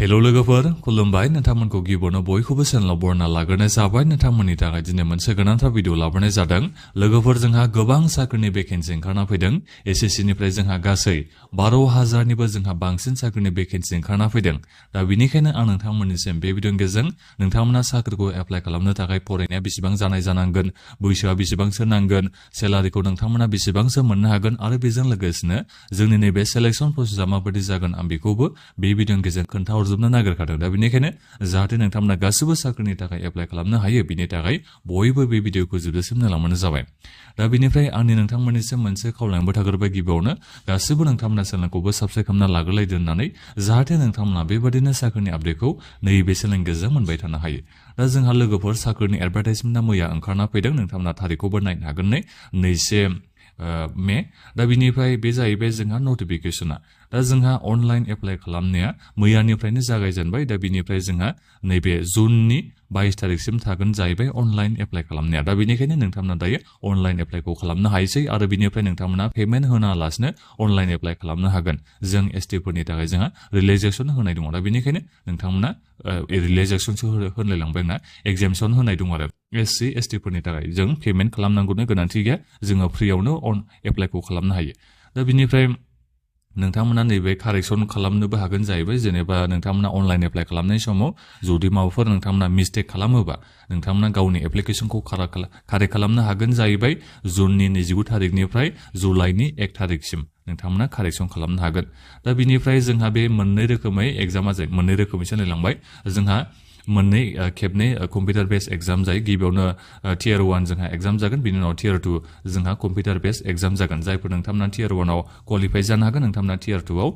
hello लोगोफोर खुलुमबाय नोंथांमोनखौ गिबियावनो बयखौबो चेनेलाव बरना लाग्रोनाय जाबाय नोंथांमोननि थाखाय दिनै मोनसे गोनांथार भिडिअ लाबोनाय जादों लोगोफोर जोंहा गोबां साख्रिनि भेकेन्सि ओंखारना फैदों एसएससि निफ्राय जोंहा गासै 12,000 निबो जोंहा बांसिन साख्रिनि भेकेन्सि ओंखारना फैदों दा बेनिखायनो आं नोंथांमोननिसिम बे भिडिअनि गेजेरजों नोंथांमोना साख्रिखौ एप्लाइ खालामनो थाखाय फरायनाया बेसेबां जानाय जानांगोन बैसोआ बेसेबांसो नांगोन सेलारिखौ नोंथांमोना बेसेबांसो मोननो हागोन आरो बेजों लोगोसेनो जोंनि नैबे सिलेक्शन प्रसेसआ माबायदि जागोन आं बेखौबो बे भिडिअनि गेजेरजों खोन्थाहरजोबनो नागिरखादों दा बेनिखायनो जाहाथे नोंथांमोना गासिबो साख्रिनि थाखाय एप्लाइ खालामनो हायो बिनि थाखाय बयबो बे भिडिअखौ जोबजासिम नायलांबानो जाबाय दा बेनिफ्राय आंनि नोंथांमोननिसिम मोनसे खावलायनायबो थाग्रोबाय गिबियावनो गासिबो नोंथांमोना चेनेलखौबो साबस्क्राइब खालामना लाग्रोलायदो होननानै जाहाथे नोंथांमोना बेबादिनो साख्रिनि आपडेटखौ नैबे चेनेलनि गेजेरजों मोनबाय थानो हायो दा जोंहा लोगोफोर साख्रिनि एडभार्टाइजमेन्टआ मैया ओंखारना फैदों नोंथांमोना थारिखखौबो नायनो हागोन नै 2 मे दा बिनिफ्राय बे जाहैबाय जोंहा नटिफिकेशना दा जोंहा अनलाइन एप्लाइ खालामनाया मैयानिफ्रायनो जागायजेनबाय दा बिनिफ्राय जोंहा नैबे जुननि 22 तारिखसिम थागोन जाहैबाय अनलाइन एप्लाइ खालामनाया दा बेनिखायनो नोंथांमोना दायो अनलाइन एप्लाइखौ खालामनो हायोसै आरो बिनिफ्राय नोंथांमोना पेमेन्ट होनालासिनो अनलाइन एप्लाइ खालामनो हागोन जों एसटि फोरनि थाखाय जोंहा रिलेक्सेसन होनाय दङ दा बेनिखायनो नोंथांमोना रिलेक्सेसनसो होनलायलांबाय ना एगजेम्पसन होनाय दङ आरो एससि एसटि फोरनि थाखाय जों पेमेन्ट खालामनांगौनि गोनांथि गैया जोङो फ्रियावनो एप्लाइखौ खालामनो हायो दा बिनिफ्राय नोंथांमोना नैबे कारेक्सन खालामनोबो हागोन जाहैबाय जेनेबा नोंथांमोना अनलाइन एप्लाइ खालामनाय समाव जुदि माबाफोर नोंथांमोना मिस्टेक खालामोबा नोंथांमोना गावनि एप्लिकेशनखौ कारेक्ट खालामनो हागोन जाहैबाय जुननि 29 तारिखनिफ्राय जुलाइनि 1 तारिखसिम नोंथांमोना कारेक्सन खालामनो हागोन दा बिनिफ्राय जोंहा बे मोननै रोखोमै एग्जामा जायो मोननै रोखोमै सोलायलांबाय जोंहा मोननै खेबनै कम्पिउटार बेस एग्जाम जायो गिबियावनो टियार 1 जोंहा एग्जाम जागोन बिनि उनाव टियार 2 जोंहा कम्पिउटार बेस एग्जाम जागोन जायफोर नोंथांमोना टियार 1 आव क्वालिफाइ जानो हागोन नोंथांमोना टियार 2 आव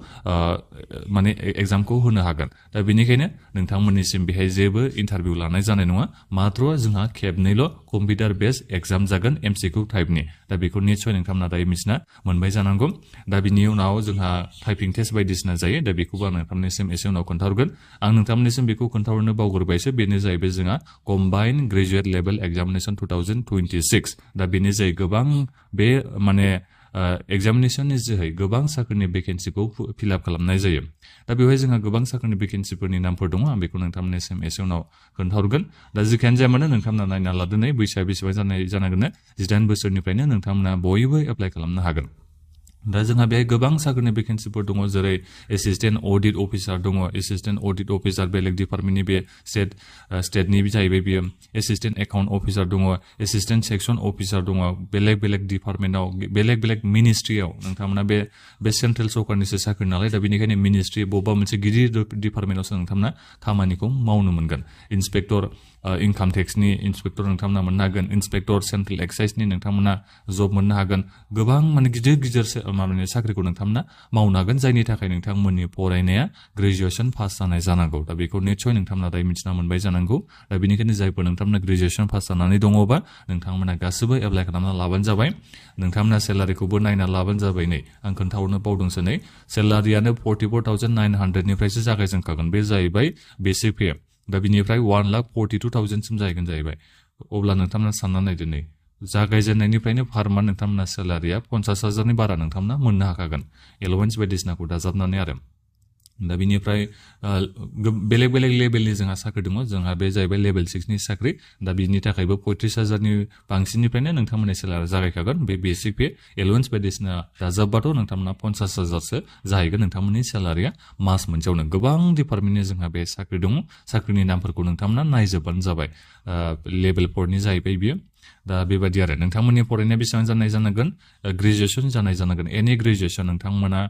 माने एग्जामखौ होनो हागोन दा बेनिखायनो नोंथांमोननिसिम बेहाय जेबो इन्टारभिउ लानाय जानाय नङा मात्र जोंहा खेबनैल' कम्पिउटार बेस एग्जाम जागोन एमसिकिउ टाइपनि दा बेखौ निसय नोंथांमोना दायो मिथिना मोनबाय जानांगौ दा बिनि उनाव जोंहा टाइपिं टेस्ट बायदिसिना जायो दा बेखौबो आं नोंथांमोननिसिम एसे उनाव खोन्थाहरगोन आं नोंथांमोननिसिम बेखौ खोन्थाहरनो बावगारबायसो बेनो जाहैबाय जोंहा कम्बाइन्ड ग्रेजुवेट लेभेल एग्जामिनेशन 2026 दा बेनि जाय गोबां बे माने एग्जामिनेशननि जोहै गोबां साख्रिनि भेकेन्सिखौ फिलआप खालामनाय जायो दा बेवहाय जोंहा गोबां साख्रिनि भेकेन्सिफोरनि नामफोर दङ आं बेखौ नोंथांमोननिसिम एसे उनाव खोन्थाहरगोन दा जिखियानो जाया मानो नोंथांमोना नायना लादो नै बैसोआ बेसेबां जानांगोन 18 बोसोरनिफ्रायनो नोंथांमोना बयबो एप्लाइ खालामनो हागोन दा जोंहा बेहाय गोबां साख्रिनि भेकेन्सिफोर दङ जेरै एसिस्टेन्ट अडिट अफिसार दङ एसिस्टेन्ट अडिट अफिसार बेलेग डिपार्टमेन्टनि बे स्टेटनि जाहैबाय बियो एसिस्टेन्ट एकाउन्ट अफिसार दङ एसिस्टेन्ट सेक्सन अफिसार दङ बेलेग बेलेग डिपार्टमेन्टआव बेलेग बेलेग मिनिस्ट्रियाव नोंथांमोना बे सेन्ट्रेल सरकारनिसो साख्रि नालाय दा बेनिखायनो मिनिस्ट्रि बबेबा मोनसे गिदिर डिपार्टमेन्टआवसो नोंथांमोना खामानिखौ मावनो मोनगोन इन्सपेक्टर इनकाम टेक्सनि इन्सपेक्टर नोंथांमोना मोननो हागोन इन्सपेक्टर सेन्ट्रेल एक्साइजनि नोंथांमोना जब मोननो हागोन गोबां माने गिदिर गिदिर माने साख्रिखौ नोंथांमोना मावनो हागोन जायनि थाखाय नोंथांमोननि फरायनाया ग्रेजुएसन पास जानाय जानांगौ दा बेखौ निसय नोंथांमोना दायो मिथिना मोनबाय जानांगौ दा बेनिखायनो जायफोर नोंथांमोना ग्रेजुएसन पास जानानै दङबा नोंथांमोना गासिबो एप्लाइ खालामना लाबानो जाबाय नोंथांमोना सेलारिखौबो नायना लाबानो जाबाय नै आं खोन्थाहरनो बावदोंसो नै सेलारियानो 44,900 निफ्रायसो जागायजेनखागोन बे जाहैबाय बेसिक पे दा बिनिफ्राय 1,42,000 सिम जाहैगोन जाहैबाय अब्ला नोंथांमोना सानना नायदो नै जागायजेननायनिफ्रायनो फार मान्थ नोंथांमोना सेलारिया 50,000 नि बारा नोंथांमोना मोननो हाखागोन एलावेन्स बायदिसिनाखौ दाजाबनानै आरो दा बिनिफ्राय बेलेग बेलेग लेभेलनि जोंहा साख्रि दङ जोंहा बे जाहैबाय लेभेल 6 नि साख्रि दा बिनि थाखायबो 35,000 नि बांसिननिफ्रायनो नोंथांमोननि सेलारि जागायखागोन बे बेसिक पे एलावेन्स बायदिसिना दाजाबबाथ' नोंथांमोना 50,000सो जाहैगोन नोंथांमोननि सेलारिया मास मोनसेयावनो गोबां डिपार्टमेन्टनि जोंहा बे साख्रि दङ साख्रिनि नामफोरखौ नोंथांमोना नायजोबबानो जाबाय लेभेल 4 नि जाहैबाय बियो दा बेबायदि आरो नोंथांमोननि फरायनाया बेसेबां जानाय जानांगोन ग्रेजुएसन जानाय जानांगोन एनि ग्रेजुएसन नोंथांमोना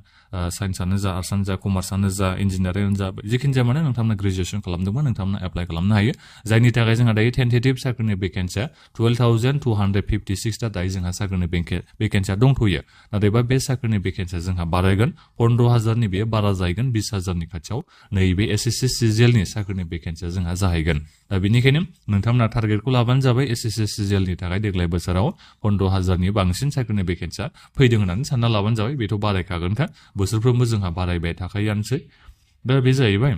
साइन्सआनो जा आर्ट्सआनो जा कमार्सआनो जा इन्जिनियारिंआनो जा जिखिनि जाया मानो नोंथांमोना ग्रेजुएसन खालामदोंबा नोंथांमोना एप्लाइ खालामनो हायो जायनि थाखाय जोंहा दायो टेन्टेटिभ साख्रिनि भेकेन्सिया 12,256 दा दायो जोंहा साख्रिनि भेकेन्सिया दंथ'यो नाथायबा बे साख्रिनि भेकेन्सिया जोंहा बारायगोन 15,000 नि बेयो बारा जाहैगोन 20,000 नि खाथियाव नैबे एसएससि CGL नि साख्रिनि भेकेन्सिया जोंहा जाहैगोन दा बेनिखायनो नोंथांमोना टार्गेटखौ लाबानो जाबाय एसएससि CGL नि थाखाय देग्लाय बोसोराव 15,000 नि बांसिन साख्रिनि भेकेन्सिया फैदों होननानै सानना लाबानो जाबाय बेथ' बारायखागोनखा बोसोरफ्रोमबो जोंहा बारायबाय थाखायोआनोसै दा बे जाहैबाय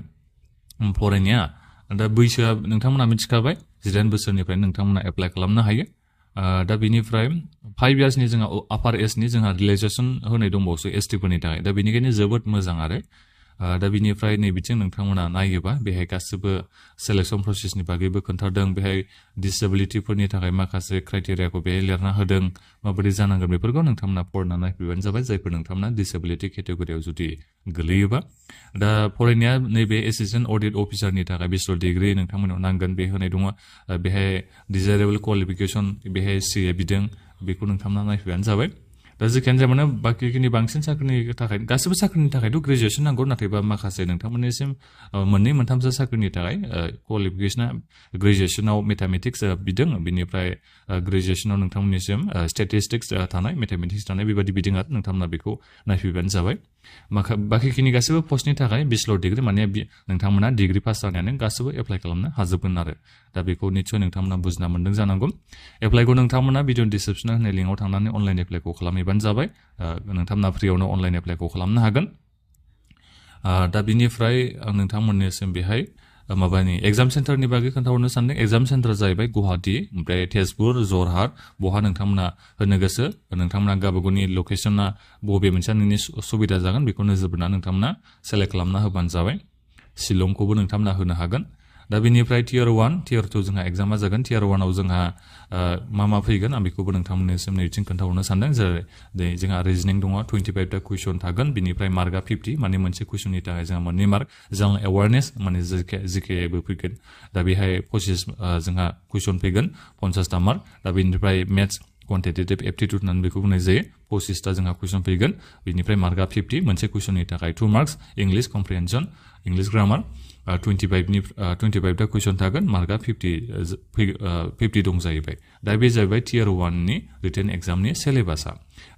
फरायनाया दा बैसोआ नोंथांमोना मिथिखाबाय 18 बोसोरनिफ्राय नोंथांमोना एप्लाइ खालामनो हायो दा बेनिफ्राय 5 इयार्सनि जोंहा आपार एजनि जोंहा रिलेक्सेसन होनाय दंबावसो एसटि फोरनि थाखाय दा बेनिखायनो जोबोद मोजां आरो दा बिनिफ्राय नैबिथिं नोंथांमोना नायोबा बेहाय गासिबो सेलेक्शन प्रसेसनि बागैबो खोन्थादों बेहाय डिसेबिलिटिफोरनि थाखाय माखासे क्राइटेरियाखौ बेहाय लिरना होदों माबोरै जानांगोन बेफोरखौ नोंथांमोना फरायना नायफैबानो जाबाय जायफोर नोंथांमोना डिसेबिलिटि केटेगरियाव जुदि गोलैयोबा दा फरायनाया नैबे एसिस्टेन्ट अडिट अफिसारनि थाखाय बेचलर डिग्री नोंथांमोनाव नांगोन बे होनाय दङ बेहाय डिजायरेबल क्वालिफिकेसन बेहाय सीए बिदों बेखौ नोंथांमोना नायफैबानो जाबाय दा जेखियानो जाया मानो बाखिखिनि बांसिन साख्रिनि थाखाय गासिबो साख्रिनि थाखायथ' ग्रेजुवेसन नांगौ नाथायबा माखासे नोंथांमोननिसिम मोननै मोनथामसो साख्रिनि थाखाय क्वालिफिकेसना ग्रेजुवेसनाव मेथामेटिक्स बिदों बिनिफ्राय ग्रेजुवेसनाव नोंथांमोननिसिम स्टेटिस्टिक्स थानाय मेथामेटिक्स थानाय बेबायदि बिदों आरो नोंथांमोना बेखौ नायफैबानो जाबाय बाखिखिनि गासिबो पस्टनि थाखाय बेचलर डिग्री माने नोंथांमोना डिग्री पास जानायानो गासिबो एप्लाइ खालामनो हाजोबगोन आरो दा बेखौ निस्सय नोंथांमोना बुजिना मोन्दों जानांगौ एप्लाइखौ नोंथांमोना भिडिअ डिसक्रिप्सनाव होनाय लिंकआव थांनानै अनलाइन एप्लाइखौ खालामहैबानो जाबाय नोंथांमोना फ्रियावनो अनलाइन एप्लाइखौ खालामनो हागोन दा बिनिफ्राय आं नोंथांमोननिसिम बेहाय माबानि एग्जाम सेन्टारनि बागै खोन्थाहरनो सानदों एग्जाम सेन्टारा जाहैबाय गुवाहाटी ओमफ्राय तेजपुर जरहाट बहा नोंथांमोना होनो गोसो नोंथांमोना गावबागावनि लकेसना बबे मोनसे नोंनि सुबिदा जागोन बेखौ नोजोर बोना नोंथांमोना सेलेक्ट खालामना होबानो जाबाय शिलंखौबो नोंथांमोना होनो हागोन दा बिनिफ्राय टियार 1 टियार 2 जोंहा एग्जामा जागोन टियार 1 आव जोंहा मा फैगोन आं बेखौबो नोंथांमोननिसिम नैथिं खोन्थाहरनो सानदों जेरै जोंहा रिजनिं दङ 25 टा कुइसन थागोन बिनिफ्राय मार्कआ 50 माने मोनसे कुइसननि थाखाय जोंहा मोननै मार्क जेनेरेल एवारनेस माने जिकेबो फैगोन दा बेहाय 25 जोंहा कुइसन फैगोन 50टा मार्क दा बिनिफ्राय मेथ्स क्वान्टिटेटिभ एप्टिट्युड होननानै बेखौ बुंनाय जायो 25टा जोंहा कुइसन फैगोन बिनिफ्राय मार्कआ 50 मोनसे कुइसननि थाखाय 2 मार्क्स इंलिश कम्प्रिहेनसन इंलिश ग्रामार 25टा कुइसन थागोन मार्कआ 50 दं जाहैबाय दा बे जाहैबाय टियार 1 नि रिटेन एग्जामनि सिलेबासा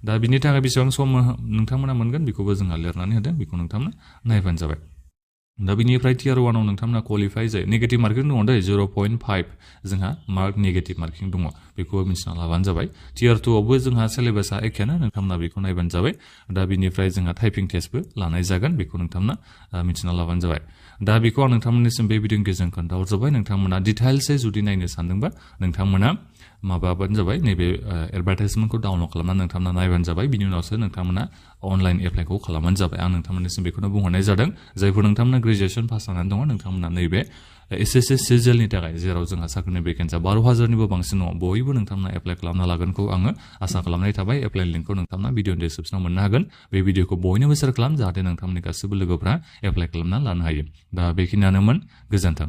दा बिनि थाखाय बेसेबां सम नोंथांमोना मोनगोन बेखौबो जोंहा लिरनानै होदों बेखौ नोंथांमोना नायबानो जाबाय दा बिनिफ्राय टियार 1 आव नोंथांमोना क्वालिफाइ जायो नेगेटिभ मार्किं दङ दै 0.5 जोंहा मार्क नेगेटिभ मार्किं दङ बेखौबो मिथिना लाबानो जाबाय टियार 2 आवबो जोंहा सिलेबासा एखेयानो नोंथांमोना बेखौ नायबानो जाबाय दा बिनिफ्राय जोंहा टाइपिं टेस्टबो लानाय जागोन बेखौ नोंथांमोना मिथिना लाबानो जाबाय दा बेखौ आं नोंथांमोननिसिम बे भिडिअनि गेजेरजों खोन्थाहरजोब्बाय नोंथांमोना डिटेइल्सै जुदि नायनो सानदोंबा नोंथांमोना माबाबानो जाबाय नैबे एडभार्टाइजमेन्टखौ डाउनलड खालामनानै नोंथांमोना नायबानो जाबाय बिनि उनावसो नोंथांमोना अनलाइन एप्लाइखौ खालामबानो जाबाय आं नोंथांमोननिसिम बेखौनो बुंहरनाय जादों जायफोर नोंथांमोना ग्रेजुवेसन पास जानानै दङ नोंथांमोना नैबे SSC CGL नि थाखाय जेराव जोंहा साख्रिनि भेकेन्सिया 12,000निबो बांसिन दङ बयबो नोंथांमोना एप्लाइ खालामना लागोनखौ आङो आसा खालामनाय थाबाय एप्लाइ लिंकखौ नोंथांमोना भिडिअ डिसक्रिप्सनाव मोननो हागोन बे भिडिअखौ बयनोबो शेयार खालाम जाहाथे नोंथांमोननि गासिबो लोगोफ्रा एप्लाइ खालामना लानो हायो दा बेखिनियानोमोन गोजोन्थों